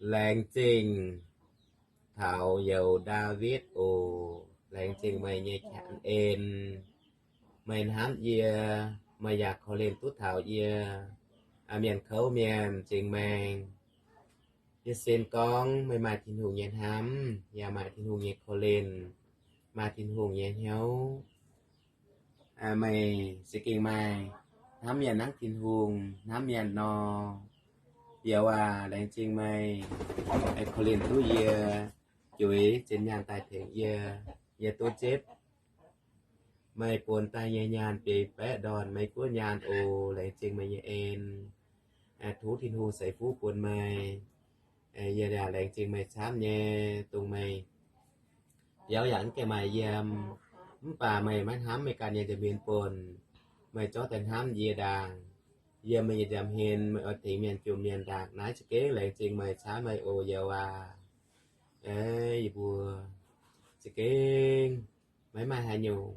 Laengz zingh taux youz Ndaawitv oc. Laengz zingh meih nyei qangx en. Meih hnamv yie, meih yaac korv-lienh duqv taux yie, mienh kouv mienh m'zing maengh. Yie sin gorngv meih maaih Tin-Hungh nyei hnamv, yaac maaih Tin-Hungh nyei korv-lienh, maaih Tin-Hungh nyei hnyouv. Meih za'gengh maaih hnamv mienh hnangv Tin-Hungh hnamv mienh nor. Youz aac, laengz zingh meih korv-lienh duqv yie, juix zinh nyaanh daaih tengx yie. Yie duqv zipv meih bun daaih nyei nyaanh biei baeqv ndorn Meiv Guoqv nyaanh oc. Laengz zingh meih nyei en. Tov Tin-Hungh ceix fuqv bun meih. Yie yaac laengz zingh meih camv nyei, dongh meih biauv yaac mv gaengh maaih yiem, mv baac meih maiv hnamv meih ganh nyei nza'hmien buonc. Meih zorqv daaih hnamv yie ndaangc, yiem meih nyei nza'hmien meih oix tengx mienh jomc mienh ndaangc. Naaiv za'gengh laengz zingh meih camv meih oc, youz aac. Yie mbuo za'gengh maiv maaih haaix nyungc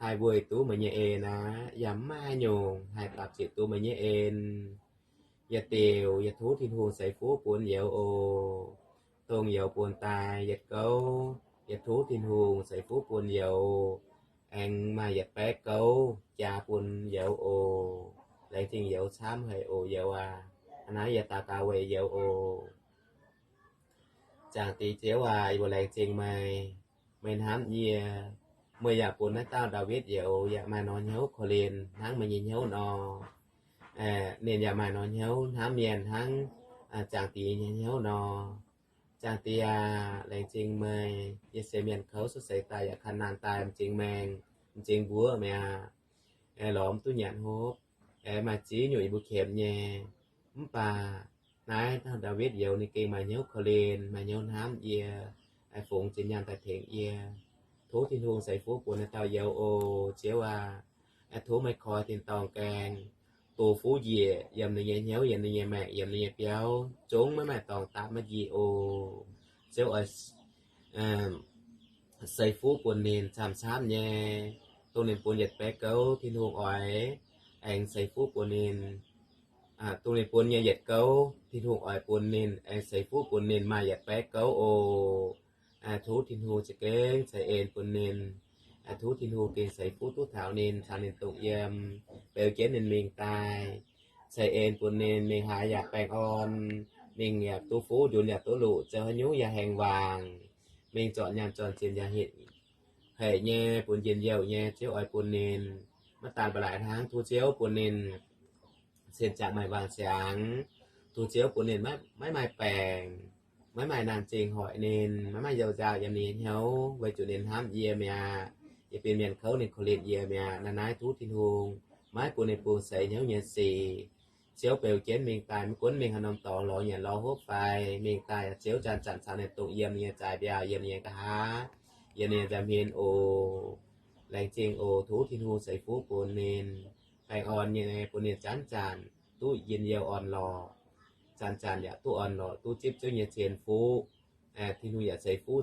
haih weic duqv meih nyei en aqv, yaac mv maaih haaix nyungc haih dapc ziepc duqv meih nyei en. Yietc diuc, yie tov Tin-Hungh ceix fuqv bun youz oc. Dongh youz bun daaih yietc gouv, yie tov Tin-Hungh ceix fuqv bun youz, aengx maaih yietc baeqv gouv jaa bun youz oc. Laengz zingh youz camv haic oc, youz aac. Hnangv naaiv yie daux gaux weic youz oc. Zaangc Diex Ziouv aac, yie mbuo laengz zingh meih. Meih hnamv yie, meih yaac bun naaiv dauh Ndaawitv youz yaac maaih norm hnyouv korv-lienh hnangv meih nyei hnyouv nor. Ninh yaac maaih norm hnyouv hnamv mienh hnangv Zaangc Diex nyei hnyouv nor. Zaangc Diex aac, laengz zingh meih. Yie se mienh kouv cuotv seix daaih yaac kanh naanh daaih m'zing maengh, m'zing mbuov mi'aqv. Lorz mv duqv nyanc hopv, maaih ziex nyungc yie mbuo qiemx nyei. Mv baac naaiv dauh Ndaawitv youz ninh gengh maaih hnyouv korv-lienh, maaih hnyouv hnamv yie, fungx zinh nyaanh daaih tengx yie. Tov Tin-Hungh ceix fuqv bun naaiv dauh youz oc, Ziouv aac. Tov meih koi tin-dorngh gaengh, dox fuqv njiec yiem ninh nyei hnyouv, yiem ninh nyei maengc, yiem ninh nyei biauv, zungv maiv maaih dorngx dapv maiv njiec oc. Ziouv oix ceix fuqv bun ninh camv-camv nyei. Dongh ninh bun yietc baeqv gouv, Tin-Hungh oix aengx ceix fuqv bun ninh. Dongh ninh bun nyei yietc gouv, Tin-Hungh oix bun ninh aengx ceix fuqv bun ninh maaih yietc baeqv gouv oc. Tov Tin-Hungh za'gengh ceix en bun ninh. Tov Tin-Hungh gengh ceix fuqv duqv taux ninh, caux ninh dongh yiem, beu jienv ninh mingh daaih. Ceix en bun ninh, mingh haaix yaac baengh orn, mingh yaac duqv fuqv, nzunc yaac duqv luqc, zoux haaix nyungc yaac haengh wangc, mingh zornc nyaanh zornc zinh yaac hec haic nyei, bun njien-youh nyei. Ziouv oix bun ninh maiv daan ba'laqc hnangv. Tov Ziouv bun ninh cien-jangc maaih wangc ziangx. Tov Ziouv bun ninh maiv maaih baengc, maiv maaih naanh zingh hoic ninh, maiv maaih youh nzauh yiem ninh nyei hnyouv, weic zuqc ninh hnamv yie mi'aqv. Yie benx mienh kouv ninh korv-lienh yie mi'aqv. Naaiv naaiv tov Tin-Hungh maiv bun ninh bungx seix hnyouv nyei sic. Ziouv beu jienv mingh daaih, maiv gunv mingh haaix norm dorngx, lorz nyanc lorz hopv fai mingh daaih, Ziouv zanc-zanc caux ninh dongh yiem ninh nyei zaaix mbiauh, yiem ninh nyei nqa'haav, yiem ninh nyei nza'hmien oc. Laengz zingh oc. Tov Tin-Hungh ceix fuqv bun ninh, baengh orn nyei bun ninh zanc-zanc duqv njien-youh orn-lorqc, zanc-zanc yaac duqv orn-lorqc, duqv zipv Ziouv nyei cien fuqv. Tin-Hungh yaac ceix fuqv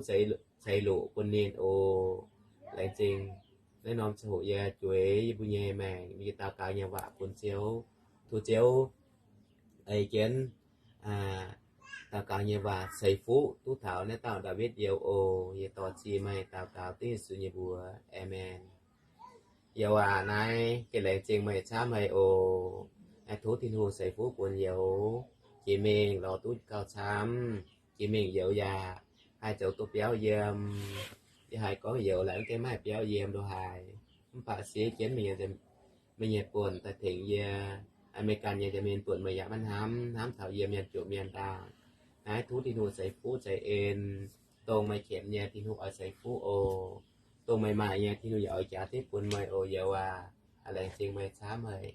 ceix loqc bun ninh oc. Laengz zingh naaiv norm ziangh hoc yie jueiz yie mbuo nyei maengc, yie daux gaux nyei waac bun Ziouv. Tov Ziouv ei jienv daux gaux nyei waac ceix fuqv duqv taux naaiv dauh Ndaawitv youz oc. Yie dor-ziec meih daux gaux dengv Yesu nyei mbuox. Aamen. Youz aac, naaiv gengh laengz zingh meih camv haic oc. Tov Tin-Hungh ceix fuqv bun youz, jiex mingh lorz duqv gauh camv. Jiex mingh youz yaac haih zoux duqv biauv yiem. Yie haiz gorngv youz laaic mv gaengh maaih biauv yiem lo haic, mv baac siev jienv mingh meih nyei buonc daaih tengx yie. Meih ganh nyei nza'hmien buonc meih yaac maiv hnamv, hnamv taux yie mienh jomc mienh ndaangc. Naaiv tov Tin-Hungh ceix fuqv ceix en, dongh meih qiemx nyei Tin-Hungh oix ceix fuqv oc. Dongh meih maaih nyei Tin-Hungh yaac oix jaax diqv bun meih oc, youz aac. Laengz zingh meih camv haic.